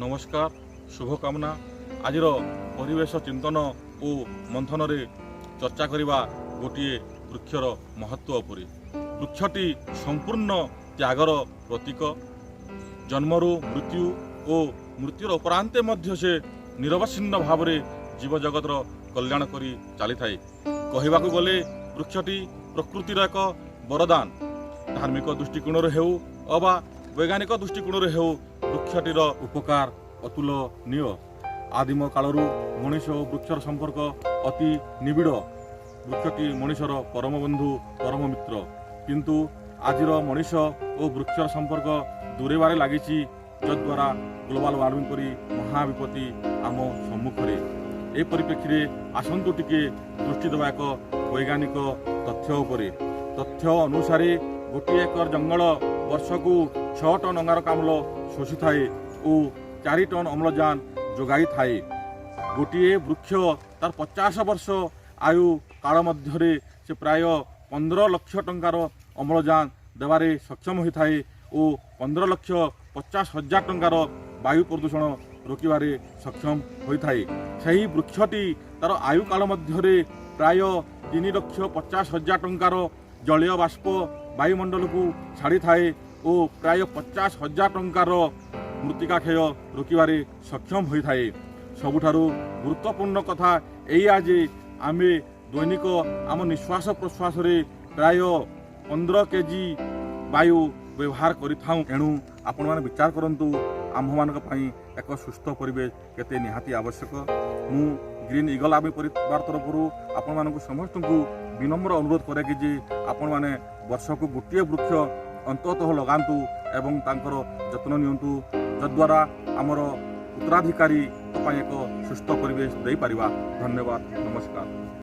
ନମସ୍କାର, ଶୁଭକାମନା। ଆଜିର ପରିବେଶ ଚିନ୍ତନ ଓ ମନ୍ଥନରେ ଚର୍ଚ୍ଚା କରିବା ଗୋଟିଏ ବୃକ୍ଷର ମହତ୍ତ୍ୱ ଉପରେ। ବୃକ୍ଷଟି ସମ୍ପୂର୍ଣ୍ଣ ତ୍ୟାଗର ପ୍ରତୀକ। ଜନ୍ମରୁ ମୃତ୍ୟୁ ଓ ମୃତ୍ୟୁର ଉପରାନ୍ତେ ମଧ୍ୟ ସେ ନିରବଚ୍ଛିନ୍ନ ଭାବରେ ଜୀବଜଗତର କଲ୍ୟାଣ କରି ଚାଲିଥାଏ। କହିବାକୁ ଗଲେ ବୃକ୍ଷଟି ପ୍ରକୃତିର ଏକ ବରଦାନ। ଧାର୍ମିକ ଦୃଷ୍ଟିକୋଣରୁ ହେଉ ଅବା ବୈଜ୍ଞାନିକ ଦୃଷ୍ଟିକୋଣରୁ ହେଉ, ବୃକ୍ଷଟିର ଉପକାର ଅତୁଳନୀୟ। ଆଦିମ କାଳରୁ ମଣିଷ ଓ ବୃକ୍ଷର ସମ୍ପର୍କ ଅତି ନିବିଡ଼। ବୃକ୍ଷଟି ମଣିଷର ପରମ ବନ୍ଧୁ, ପରମ ମିତ୍ର। କିନ୍ତୁ ଆଜିର ମଣିଷ ଓ ବୃକ୍ଷର ସମ୍ପର୍କ ଦୂରେଇବାରେ ଲାଗିଛି, ଯଦ୍ୱାରା ଗ୍ଲୋବାଲ ୱାର୍ମିଂ ପରି ମହାବିପତ୍ତି ଆମ ସମ୍ମୁଖରେ। ଏ ପରିପ୍ରେକ୍ଷୀରେ ଆସନ୍ତୁ ଟିକେ ଦୃଷ୍ଟି ଦେବା ଏକ ବୈଜ୍ଞାନିକ ତଥ୍ୟ ଉପରେ। ତଥ୍ୟ ଅନୁସାରେ ଗୋଟିଏ ଏକର ଜଙ୍ଗଲ ବର୍ଷକୁ 6 ଟନ୍ ଅଙ୍ଗାରକାମ୍ଳ ଶୋଷିଥାଏ ଓ 4 ଟନ୍ ଅମ୍ଳଜାନ ଯୋଗାଇଥାଏ। ଗୋଟିଏ ବୃକ୍ଷ ତାର 50 ବର୍ଷ ଆୟୁ କାଳ ମଧ୍ୟରେ ସେ ପ୍ରାୟ 15 ଲକ୍ଷ ଟଙ୍କାର ଅମ୍ଳଜାନ ଦେବାରେ ସକ୍ଷମ ହୋଇଥାଏ ଓ 15,50,000 ଟଙ୍କାର ବାୟୁ ପ୍ରଦୂଷଣ ରୋକିବାରେ ସକ୍ଷମ ହୋଇଥାଏ। ସେହି ବୃକ୍ଷଟି ତାର ଆୟୁ କାଳ ମଧ୍ୟରେ ପ୍ରାୟ 3,50,000 ଟଙ୍କାର ଜଳୀୟ ବାଷ୍ପ ବାୟୁମଣ୍ଡଳକୁ ଛାଡ଼ିଥାଏ ଓ ପ୍ରାୟ 50,000 ଟଙ୍କାର ମୃତ୍ତିକା କ୍ଷୟ ରୋକିବାରେ ସକ୍ଷମ ହୋଇଥାଏ। ସବୁଠାରୁ ଗୁରୁତ୍ୱପୂର୍ଣ୍ଣ କଥା ଏଇଆ ଯେ ଆମେ ଦୈନିକ ଆମ ନିଶ୍ୱାସ ପ୍ରଶ୍ୱାସରେ ପ୍ରାୟ 15 କେଜି ବାୟୁ ବ୍ୟବହାର କରିଥାଉ। ଏଣୁ ଆପଣମାନେ ବିଚାର କରନ୍ତୁ, ଆମ୍ଭମାନଙ୍କ ପାଇଁ ଏକ ସୁସ୍ଥ ପରିବେଶ କେତେ ନିହାତି ଆବଶ୍ୟକ। ମୁଁ ଗ୍ରୀନ୍ ଇଗଲ ଆର୍ମି ପରିବାର ତରଫରୁ ଆପଣମାନଙ୍କୁ ସମସ୍ତଙ୍କୁ ବିନମ୍ର ଅନୁରୋଧ କରେ କି ଯେ ଆପଣମାନେ ବର୍ଷକୁ ଗୋଟିଏ ବୃକ୍ଷ ଅନ୍ତତଃ ଲଗାନ୍ତୁ ଏବଂ ତାଙ୍କର ଯତ୍ନ ନିଅନ୍ତୁ, ଯଦ୍ୱାରା ଆମର ଉତ୍ତରାଧିକାରୀଙ୍କ ପାଇଁ ଏକ ସୁସ୍ଥ ପରିବେଶ ଦେଇପାରିବା। ଧନ୍ୟବାଦ, ନମସ୍କାର।